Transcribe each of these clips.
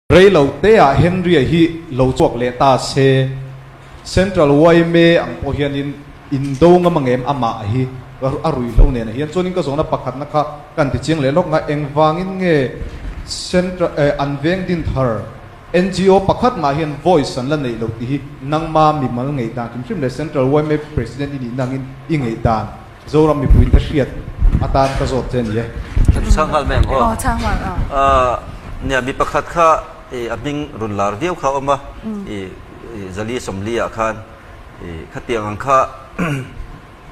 Rei lo te ah Henry-a hi lo chhuak leh ta se, Central yma ang pawh hianin indo ngam ang em amah hi a ruihhlo nen ah hian chuanin ka zawhna pakhatna kha kan ti chiang leh lawk nga engvangin nge Central eh an veng din thar NGO pakhat mah hian voice an la neih loh tih hi nangma mimal ngaihdan hrim hrim leh Central yma President i nihna angin i ngaihdan Zoram mipuite hriat atan ka zawt che a ni e. Kan chhang nghal mai ang aw. Aw chhang nghal aw. Nia mi pakhat kha a hming rawn lar viau kha a awm a, i Zali Sawmli ah khan khatiang ang kha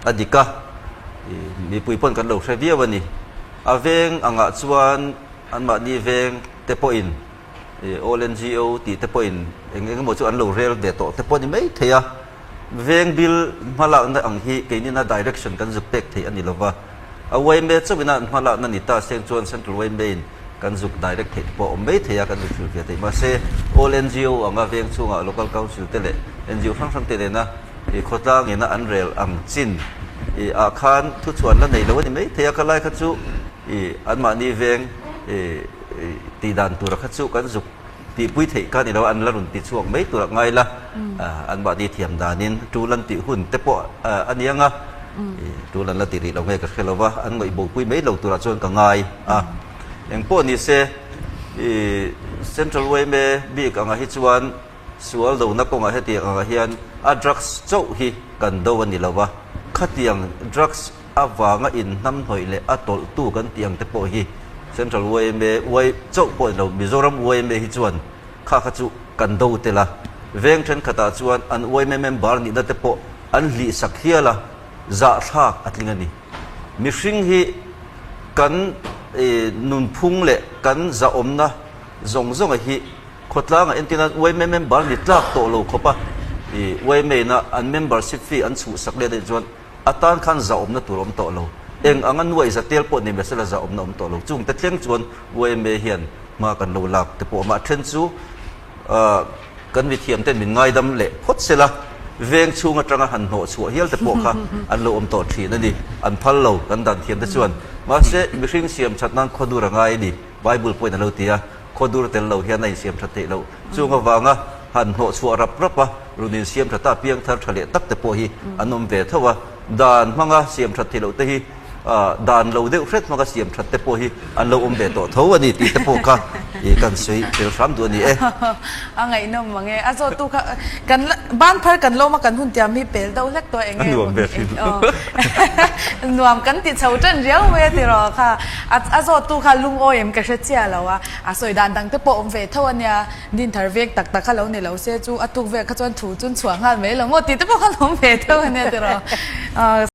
a dik a, mipui pawn kan lo hre viau a ni. A veng angah chuan anmahni veng te pawhin All NGO tih te pawhin eng eng emaw chu an lo rel ve tawh te pawh a ni mai thei a. Veng bil hmalakna ang hi keinina direction kan zuk pek theih a ni lova, a yma chauhina an hmalakna ni ta seng chuan Central yma in kan zuk direct theih te pawh a awm mai thei a, kan zuk hrilh ve theih. Mahse, All NGO anga veng chhunga Local Council te leh NGO hrang hrang te nena khawtlang ina an rel ang chin ah khan thuchhuan la nei lo a ni mai thei a, khalai kha chu anmahni veng tih dan tura kha chu kan zuk Tihpui theih kha ni lo, an la rawn ti chhuak mai tur a ngai la, anmahni thiam danin tul an tih hun te pawh a ni ang a, tul an la ti rih lo nge ka hre lo va, an ngaihbopui mai lo turah chuan ka ngai a. Engpawh ni se, Central yma bik angah hi chuan sual dona kawngah hetiang angah hian a drugs chauh hi kan do a ni lo va, khatiang drugs avanga inhnamhnawih leh a tawlhtu kan tih ang te pawh hi Central yma Y chauh pawh ni lo, Mizoram yma hi chuan kha kha chu kan do tel a, veng thenkhatah chuan an yma member nihna te pawh an hlih sak hial a, zahthlak a tling a ni. Mihring hi kan nunphung leh kan zahawmna zawng zawnga hi Khawtlangah entirna yma member ni tlak tawh lo khawp a, yma ina an membership fee an chhuhsak let anih chuan A tan khan zahawmna tur awm tawh lo. Eng anga nuaih za tel pawh nei mahsela zahawmna awm tawh lo. Chung te thleng chuan yma hian hma kan lo lak te pawh a awm a. A then chu kan mithiam ten min ngaidam leh phawt sela veng chhung atanga han hnawh chhuah hial te pawh kha an lo awm tawh thin a ni. An phal lo kan dan thiam te chuan. Mahse mihring siam that nan khawdur a ngai a ni. Bible pawhin a lo ti a, khawdur tel lo hian a insiam that theih loh. Chung avanga han hnawh chhuah rap rap a, run insiam tha ta piang thar tha leh tak te pawh hi an awm ve tho a. Dan hmanga siam that theih loh te hi dan lo deuh hret hmanga siam that te pawh hi an lo awm ve tawh tho a ni tih te pawh kha kan sawi tel hram duh a ni e. A ngaihnawm mang e. A zawttu kha kan ban phar kan lawm a kan hun tiam hi pel deuh hlek tawh eng nge. A nuam ve hrim. Nuam kan ti chho tan riau mai a tiraw kha. A zawttu kha lungawi em ka hre chiah lo a. A sawi dan dang te pawh awm ve tho a nia. Din thar vek tak tak kha lo ni lo se chu a tuk vel kha chuan thu chun chhuah nghal mai lo maw tih te pawh kha lo awm ve tho a nia tiraw.